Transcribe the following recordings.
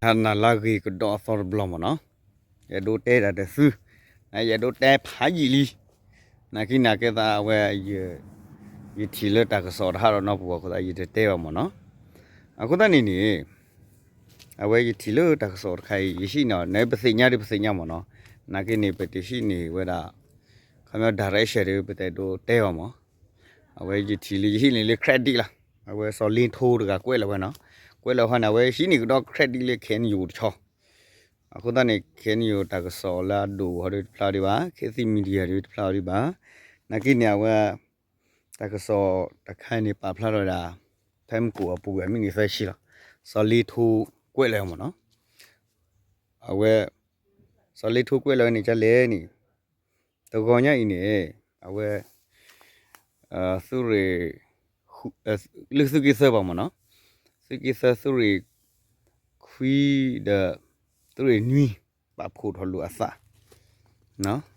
ဟါနၤလၢအဂ့ၤကဒီးအသီတဘျီမ့ၢ်နီၤ, ယအဲၣ်ဒိးတဲဒၣ်တသု, ယအဲၣ်ဒိးတဲဖးယံာ်လံ, နာ်က့နာ်ကဲသးအဝဲ ယထံၣ်လၢတၢ်ကစီၣ်တဟးထီၣ်နီတပူၤအဃိသတး ယတတဲဘၣ်မ့ၢ်နီၤ. အဃိသတးန့ၣ်န့ၣ် အဝဲယထံၣ်လၢတၢ်ကစီၣ်တခါအံၤ ယဟံးန့ၢ် နပသ့ၣ်ညါဒီးပသ့ၣ်ညါမ့ၢ်နီၤ, နာ်က့န့ၣ် ပတဟံးန့ၢ်ဝဲဒၣ် ခီပညီ direction ဒီး ပတအဲၣ်ဒိးတဲဘၣ်မ့ၢ်, အဝဲယထံၣ်လၢယဟံးန့ၢ်လၢ credit လီၤ. အဝဲစီၤလ့ထိတဂၤကွဲးလီၤဝဲနီၤ, ကွဲးလီၤဟီန့ၣ် အဝဲဟံးန့ၢ်ကဒီး credit လၢ KNU တဆီ အဃိသတးန့ၣ် KNU တၢ်ကစီၣ်လၢအဒိၣ်ဟီဒီးတဖျါဒံးဘၣ်, ခေတ်သစ် Media ဒီးတဖျါဒံးဘၣ်, နာ်က့န့ၣ် အဝဲ တၢ်ကစီၣ်တခါန့ၣ် ပာ်ဖျါထီၣ်ဝဲဒၣ် ဖဲမုၢ်ကိၣ်အပူၤ အမံးနံးသၢဆံလီၤ. စီၤလ့ထိကွဲးလီၤမ့ၢ်နီၤ, အဝဲ စီၤလ့ထိကွဲးလီၤဝဲန့ၣ် ကလဲၣ်န့ၣ် တဂီၤညါအံၤန့ၣ် အဝဲ သုးရ့ၣ် လၢသုးက့သၢဘၣ်မ့ၢ်နီၤ, သုးက့သၢ သုးရ့ၣ်ခွံဒီး သုးရ့ၣ်နွံ ပာ်ဖှိၣ်ထီၣ်လိာ်အသး,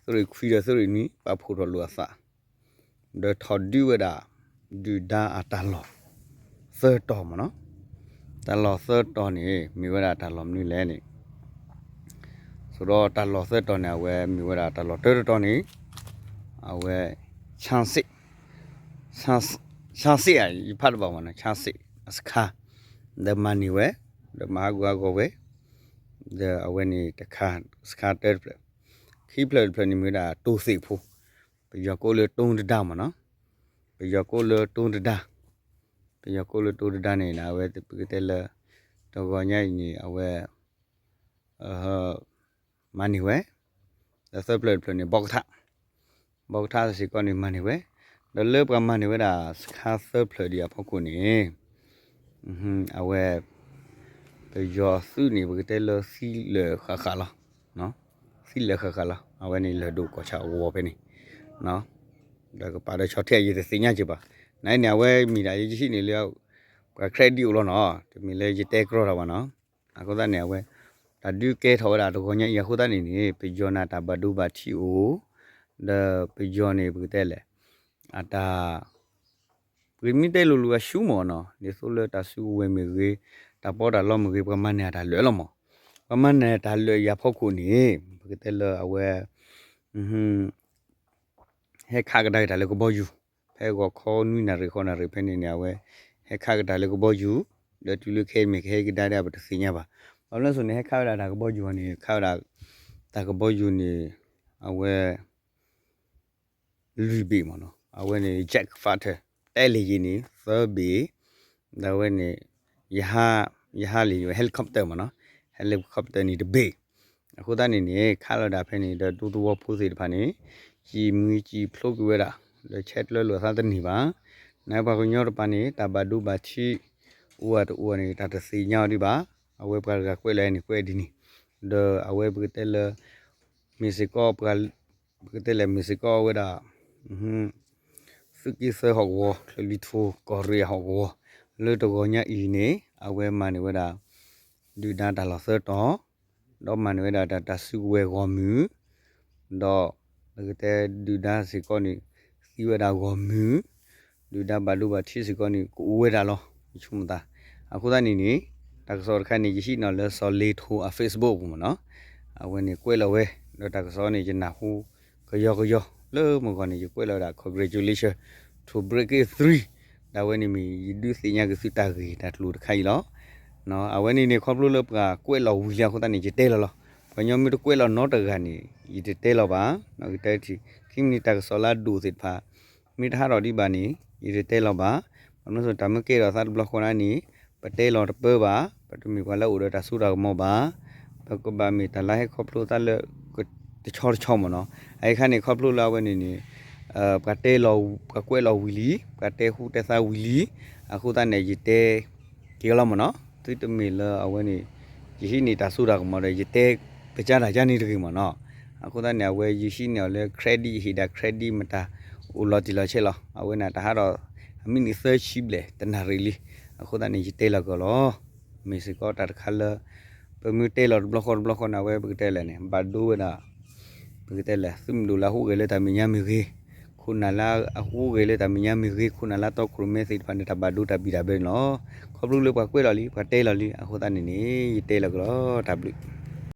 သုးရ့ၣ်ခွံဒီးသုးရ့ၣ်နွံ ပာ်ဖှိၣ်ထီၣ်လိာ်အသး ဒီးထီၣ်ဒုးဝဲဒၣ် ဒုၣ်ဒါအတၢ်လီၢ်သၢတီၤမ့ၢ်နီၤ, တၢ်လီၢ်သၢတီၤန့ၣ် မ့ၢ်ဝဲဒၣ်တၢ်လီၢ်မနုၤလဲၣ်န့ၣ်, ဆိုတော့ တၢ်လီၢ်သၢတီၤန့ၣ် အဝဲမ့ၢ်ဝဲဒၣ်တၢ်လီၢ်တၢတတီၤန့ၣ် အဝဲ ဆန်းစစ်, ဆန်းစစ် ဆန်းစစ် ဧါ ယဖးတဘၣ်မ့ၢ်နီၤ, ဆန်းစစ် အစခါ ဒီးမၤန့ၢ်ဝဲ ဒီးမၤဟးဂူာ်ဟးဂီၤဝဲ ဒီးအဝဲန့ၣ်တခါ စခါတၢတဖျၢၣ်, ခံဖျၢၣ်တဖျၢၣ်န့ၣ်မ့ၢ်ဝဲဒၣ်တိၢ်သ့ၣ်ဖိ, ပယီၤကိးလၢတိၢ်တဒါမ့ၢ်နီၤ, ပယီၤကိးလၢတိၢ်တဒါ, ပယီၤကိးလၢတိၢ်တဒါန့ၣ် အဝဲပကတဲလၢ တဂီၤညါအံၤန့ၣ် အဝဲ မၤန့ၢ်ဝဲ, ဒီးသၢဖျၢၣ်တဖျၢၣ်န့ၣ် ဘီကထါ, ဘီကထါစ့ၢ်ကီးန့ၣ်မၤန့ၢ်ဝဲ, ဒီးလၢပှၤမၤန့ၢ်ဝဲဒၣ်စခါသၢဖျၢၣ်ဒံးအဖီခိၣ်န့ၣ် အဝဲ ပယီၤသုးန့ၣ် ပကတဲလၢသံလၢာ်ဃၣ်ဃၣ်လီၤ, သံလၢာ်ဃၣ်ဃၣ်လီၤ, အဝဲန့ၣ်လၢၢ်ဒိၣ်ကီၢ်ဆၣ်အဂီၤဖဲန့ၣ်, ဒီးကပာ်ဒီးဆီထံၣ်ယတသ့ၣ်ညါက့ၤဘၣ်, နန့ၣ် အဝဲမ့ၢ်ဒၣ်ယဟံးန့ၢ်လၢ ပှၤ credit အိၣ်လီၤနီၤ, တမ့ၢ်လၢယတဲကြီတၢ်ဘၣ်နီၤ, အဃိသတးန့ၣ် အဝဲ တၢ်ဒုးကဲထီၣ်ဝဲဒၣ်တဂီၤညါအံၤအဃိသတးန့ၣ်န့ၣ် ပယီၤန့ၣ်တၢ်ဘၣ်ဒိဘၣ်ထံးအိၣ်, ဒီးပယီၤန့ၣ် ပကတဲလဲၣ်, အတၢ် ပမ့ၢ်တဲလိၤလိၤအဆူမ့ၢ်နီၤ, ဒ်သိးလၢတၢ်စုကဝဲၤမ့ၢ်ဂ့ၤ, တၢ်ပီးတၢ်လီမ့ၢ်ဂ့ၤ ပှၤမၤန့ၢ်အတၢ်လၢာ်လီၤမး, ပှၤမၤန့ၢ်တၢ်လၢာ်အံၤအဖီခိၣ်န့ၣ် ပကတဲလၢအဝဲ ဟဲခးကဒါက့ၤတၢ်လၢကဘီယူၤ, ဖဲဂီၤခီနွံနၣ်ရံၣ်ဃိးနၣ်ရံၣ်ဖဲန့ၣ်န့ၣ် အဝဲ ဟဲခးကဒါလၢကဘီယူၤ, ဒီးတုၤလၢခဲအံၤမ့ၢ်ကဟဲကဒါဒၣ် ပတသ့ၣ်ညါဘၣ်, ဘၣ်မနုၤအဃိန့ၣ် ဟဲခးဝဲဒၣ်တၢ်ကဘီယူၤန့ၣ် ခးဝဲဒၣ် တၢ်ကဘီယူၤန့ၣ် အဝဲ လွံၢ်ဘ့ၣ်မ့ၢ်နီၤ, အဝဲန့ၣ် jet fighter တဲလံယံၤန့ၣ် သၢဘ့ၣ်, ဒီးအဝဲန့ၣ် ရဟတ်ယာဉ် helicopter မ့ၢ်နီၤ, helicopter န့ၣ်တဘ့ၣ်, အဃိသတးန့ၣ်န့ၣ် ခးလီၤဒၣ်ဖဲန့ၣ် ဒီးဒူသဝီဖိသ့ၣ်တဖၣ်န့ၣ် စံၣ်မှံစံၣ်ဖျိကွံာ်ဝဲဒၣ်, ဒီးဆဲးကျၢလိာ်အသးတန့ၢ်ဘၣ်, နပှၤကညီတပၤန့ၣ် တၢ်ဘၣ်ဒိဘၣ်ထံး အိၣ်ဝဲတအိၣ်န့ၣ် တၢ်တသ့ၣ်ညါအီၤဒံးဘၣ်, အဝဲပှၤတဂၤကွဲးလီၤန့ၣ် ကွဲးဒ်န့ၣ်, ဒီးအဝဲပကတဲလၢ မ့ၢ်စ့ၢ်ကီးပှၤ ပကတဲလဲၣ် မ့ၢ်စ့ၢ်ကီးဝဲဒၣ် သုးက့သၢဟီၣ်ကဝီၤ ချၢၣ်လွံၢ်ထူၣ် ကီၢ်ရ့ၣ်အဟီၣ်ကဝီၤ လၢတဂီၤညါအံၤန့ၣ် အဝဲမၤန့ၢ်ဝဲဒၣ် ဒုၣ်ဒါတၢ်လီၢ်သၢတီၤ, ဒီးမၤန့ၢ်ဝဲဒၣ်တၢ်စုကဝဲၤဂီၢ်မုၢ်, ဒီးပကတဲဒုၣ်ဒါစ့ၢ်ကီးန့ၣ် သံဝဲဒၣ်ဂီၢ်မုၢ်, ဒုၣ်ဒါဘၣ်ဒိဘၣ်ထံးစ့ၢ်ကီးန့ၣ် ကအိၣ်ဝဲဒၣ်လီၤ ယဆိကမိၣ်သး, အဃိသတးန့ၣ်န့ၣ် တၢ်ကစီၣ်တခါန့ၣ် ယဟံးန့ၢ်လၢစီၤလ့ထိအ Facebook ပူၤမ့ၢ်နီၤ, အဝဲန့ၣ်ကွဲးလီၤဝဲ, ဒီးတၢ်ကစီၣ်န့ၣ် ယနၢ်ဟူကယီကယီ လၢမုၢ်ဂီၤန့ၣ် ယကွဲးလီၤဝဲဒၣ် congratulation to break it three, ဒ်ဝဲန့ၣ်မ့ၢ် ယဒုးသ့ၣ်ညါက့ၤသုတၢ်ဂ့ၢ်တၢ်ကျိၤတခါအံၤလီၤ. အဝဲန့ၣ်န့ၣ် ခီဖျိလၢပှၤကွဲးလီၤဝံၤလံအဃိသတးန့ၣ် ယတဲလီၤလီၤ. ပှၤကညီမ့ၢ်တကွဲးလီၤနီတဂၤန့ၣ် ယတတဲလီၤဘၣ်. ကတဲထံၣ် ခံမံၤတၢ်ကစီၣ်လၢအဒိၣ်သ့ၣ်တဖၣ် မ့ၢ်တဟးထီၣ်ဒံးဘၣ်န့ၣ် ယတတဲလီၤဘၣ်. ဘၣ်မနုၤအဃိ တၢ်မ့ၢ်ကဲထီၣ်သးတဘျီဃီန့ၣ် ပတဲလီၤတပၢဘၣ်, ပတမ့ၢ်ပှၤလၢအအိၣ်ဒီးတၢ်စိတၢ်ကမီၤဘၣ်. ပကဘၣ်မ့ၢ်တၢ်လၢဟဲခီဖျိသးလၢ တဆီတဆီမ့ၢ်နီၤ. အအံၤခါန့ၣ် ခီဖျိလၢအဝဲန့ၣ်န့ၣ် ပှၤတဲလီၤ ပှၤကွဲးလီၤဝံၤလံ, ပှၤတဲဟူတဲသါဝံၤလံ, အဃိသတးန့ၣ် ယတဲက့ၤလီၤမ့ၢ်နီၤ. သုတမ့ၢ်လၢအဝဲန့ၣ် ယဟံးန့ၢ်တၢ်စိတၢ်ကမီၤဒီး ယတဲကစၢ်တၢ်ကါန့ၣ်တဂ့ၤမ့ၢ်နီၤ. အဃိသတးန့ၣ် အဝဲယဟံးန့ၢ်အီၤလၢ credit ယဟ့ၣ်ဒၣ် credit မတၤ အိၣ်လီၤတံၢ်လီၤဆဲးလီၤ. အဝဲန့ၣ် တဟးဒီး အမံးနံးသၢဆံဘျဲၣ် တနၣ်ရံၣ်လံ. အဃိသတးန့ၣ် ယတဲလီၤက့ၤလီၤ. မ့ၢ်စ့ၢ်ကီးတၢ်တခါလၢ ပမ့ၢ်တဲလီၤတဘျီဃီတဘျီဃီန့ၣ် အဝဲပကတဲလဲၣ်န့ၣ် ဘၣ်ဒိဝဲဒၣ် ပကတဲလဲၣ် သုးမုၢ်ဒိၣ်လၢအဟူးဂဲၤလၢတၢ်မဲာ်ညါမ့ၢ်ဂ့ၤ, ခိၣ်နၢ်လၢအဟူးဂဲၤလၢတၢ်မဲာ်ညါမ့ၢ်ဂ့ၤ, ခိၣ်နၢ်လၢအတီခိၣ်ရိၣ်မဲသ့ၣ်တဖၣ်န့ၣ် တၢ်ဘၣ်ဒိတၢ်ဘံၣ်တၢ်ဘၢန့ၣ်လီၤ. ခီဖျိလၢပှၤကွဲးလီၤလံ ပှၤတဲလီၤလံ အဃိသတးန့ၣ်န့ၣ် ယတဲလီၤက့ၤလီၤ တၢ်ဘျုး